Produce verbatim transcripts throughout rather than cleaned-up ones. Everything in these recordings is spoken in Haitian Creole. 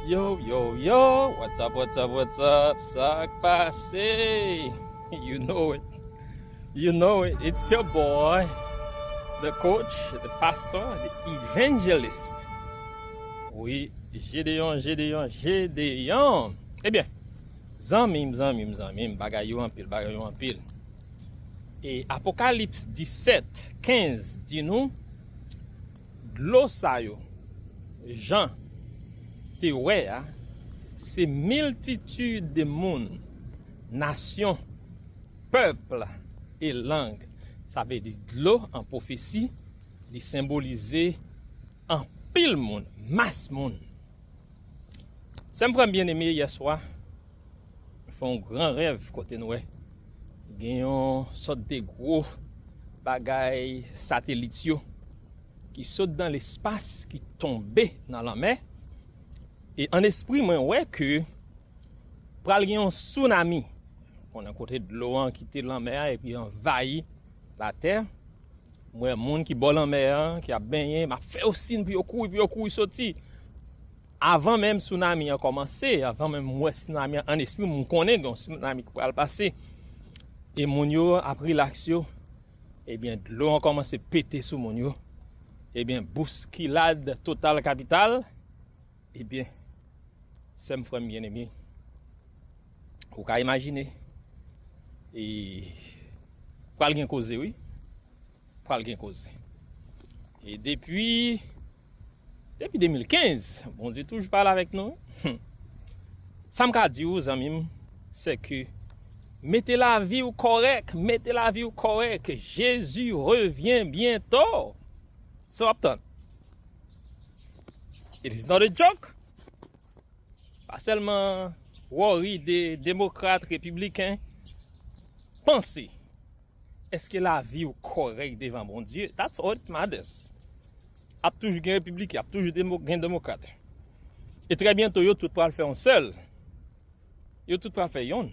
Yo, yo, yo, what's up, what's up, what's up? Sa k pase? You know it. You know it. It's your boy, the coach, the pastor, the evangelist. Wi, Gedeon, Gedeon, Gedeon. Ebyen, zanmi m, zanmi m, zanmi m, bagay yo anpil, bagay yo anpil. E Apokalips disèt kenz di nou, dlo sa yo, Jan te wè a, se miltitid de moun, nasyon, pèp e lang. Sa vle di dlo an pwofesi, li senbolize anpil moun, mas moun. Sè m, frè m byeneme, yèswa, fè yon gran rèv kote n wè gen yon sòt de gwo bagay satelit yo ki sot dan lespas, ki tonbe nan lanmè. E an espri mwen wè ke pral gen yon tsunami. Konnen kote dlo an kite lanmè a epi anvayi latè. M wè moun ki bò lanmè an, ki ap benyen, m ap fè yo siy pou yo kouri, pou yo kouri soti. Avan menm tsunami an kòmanse, avan menm m wè tsunami an an espri, m konnen gen yon tsunami ki pral pase. E moun yo ap rilaks yo. Ebyen, dlo an kòmanse pete sou moun yo. Ebyen, bouskilad total kapital. Ebyen, sè m, frè m byeneme, ou ka imajine. E pral gen koze, wi. Pral gen koze. E depi, depi de mil kenz, Bondye toujou pale avèk nou. Sa m ka di w, zanmi m, se ke mete lavi w kòrèk, mete lavi w kòrèk. Jezi revyen byento. Sa w ap tann. It is not a joke. Pa sèlman worry de demokrat, repibliken. Panse, èske lavi w kòrèk devan Bondye? That's all it matters. Ap toujou gen repibliken, ap toujou demo-, gen demokrat. E trè byento, yo tout pral fè yon sèl. Yo tout pral fè yonn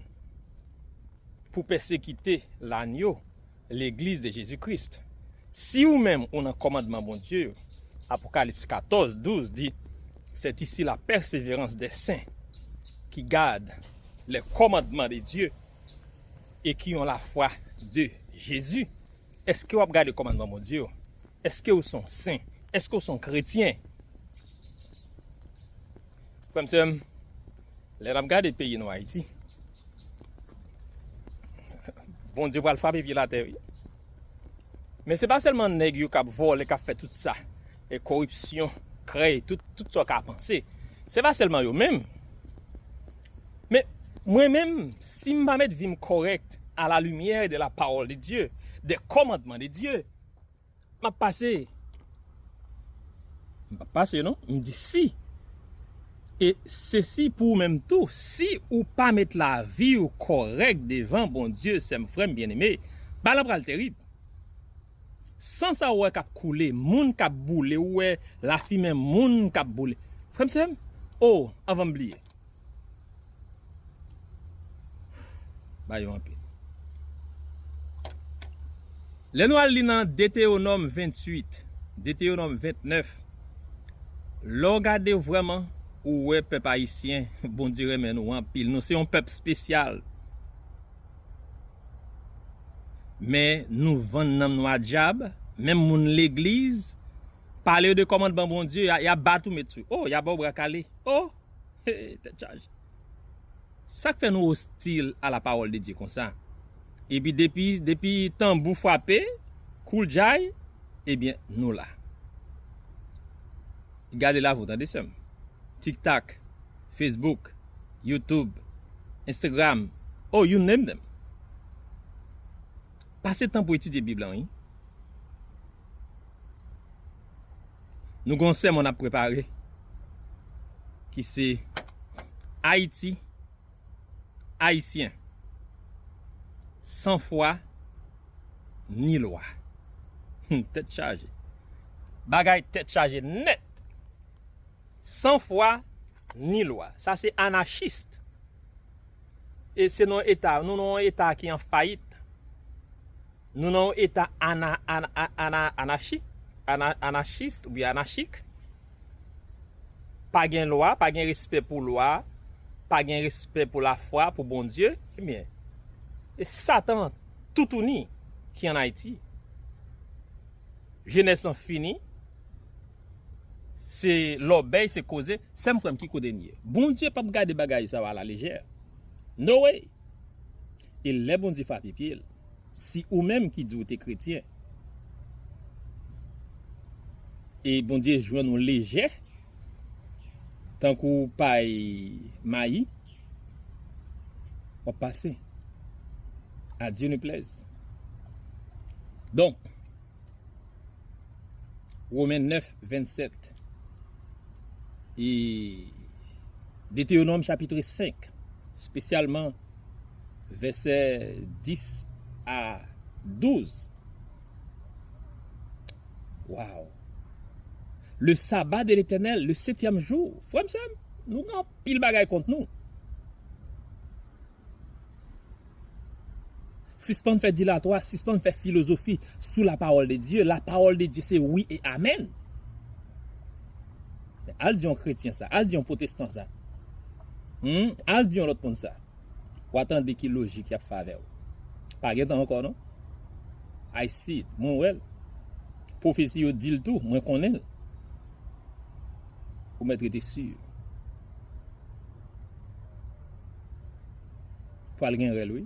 pou pèsekite lanyo, legliz de Jezi Kris. Si ou menm ou nan kòmandman Bondye yo, Apokalips katòz douz di, c'est ici la persévérance des saints qui gardent les commandements de Dieu et qui ont la foi de Jésus. Èske w ap gade kòmandman Bondye yo? Èske w se yon sen? Èske w se yon kretyen? Frè m, sè m, lè n ap gade peyi nou Ayiti, Bondye pral frape pye latè, wi. Men se pa sèlman nèg yo k ap vòlè, k ap fè tout sa, e koripsyon, krèy, tout, tout sa w ka panse. Se pa sèlman yo menm. Men mwen menm, si m pa met vi m kòrèk à la lumière de la parole de Dieu, des commandements de Dieu, m ap pase. M p ap pase, non. M di si. E sesi pou ou menm tou, si ou pa met lavi w kòrèk devan Bondye, sè m, frè m byeneme, bagay la pral terib. San sa ou wè k ap koule, moun k ap boule, ou wè lafimen moun k ap boule. Frè m, sè m, o, anvan m bliye. Ba yo anpil. Lè nou al li nan Detewonòm venntuit, Detewonòm ventnèf, lè w gade vrèman, ou wè pèp ayisyen, Bondye renmen nou anpil. Nou se yon pèp espesyal. Men nou vann nanm nou a dyab, menm moun legliz, pale yo de kòmandman Bondye, y a, y a bat ou met sou. O, y a ba w bra kale. O! Tèt chaje. Sa k fè nou ostil a la pawòl de Dye konsa? Epi depi, depi tanbou frape, kouljaye, ebyen, nou la. Gade lavi w, tande, sè m. TikTok, Facebook, YouTube, Instagram, oh, you name them. Pase tan pou etidye Bib lan, wi. Nou gen yon sèmon n ap prepare, ki se Ayiti, Ayisyen, san fwa ni lwa. Hmm, tèt chaje. Bagay tèt chaje nèt. San fwa ni lwa. Sa se anachis. E se nan eta, nou nan yon eta ki an fayit. Nou nan yon eta ana, ana, ana, anachi, ana, anachis oubyen anachik. pa gen lwa, pa gen respè pou lwa, pa gen respè pou lafwa, pou Bondye, ebyen, e Satan toutouni ki ann Ayiti. Jenès lan fini, se lòbèy, se koze. Sè m, frè m, ki kote n ye? Bondye p ap gade bagay sa yo alalejè. No way! E lè Bondye frape pye l, si ou menm ki di w te kretyen, e Bondye jwenn ou lejè, tankou pay mayi, w ap pase. A Dye ne plèz. Donk, Women nèf, vennsèt e Detewonòm chapit senk, espesyalman vèsè dis a douz. Wow! Le sabbat de l'Éternel, le septième jour. Frè m, sè m, nou gen anpil bagay kont nou. Sispann fè dilatwa, sispann fè filozofi sou la parole de Dieu. La parole de Dieu, se wi e amèn. Al di yon kretyen sa, al di yon pwotestan sa. Hmm? Al di yon lòt moun sa. W a tande ki lojik y ap fè avè w. Pa gen tan ankò, non. I see it. Mwen wè l. Pwofesi yo di l tou, mwen konnen l. Ou mèt rete si. Pral gen rèl, wi.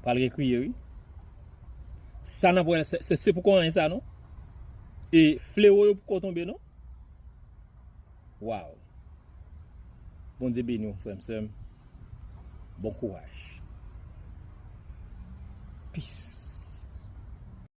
Pral gen kriye, wi. Sa n ap wè, se, se, se poko anyen sa, non. E flewo yo poko tonbe, non. Wow. Bondye beni w, frè m, sè m. Bon kouraj. Peace.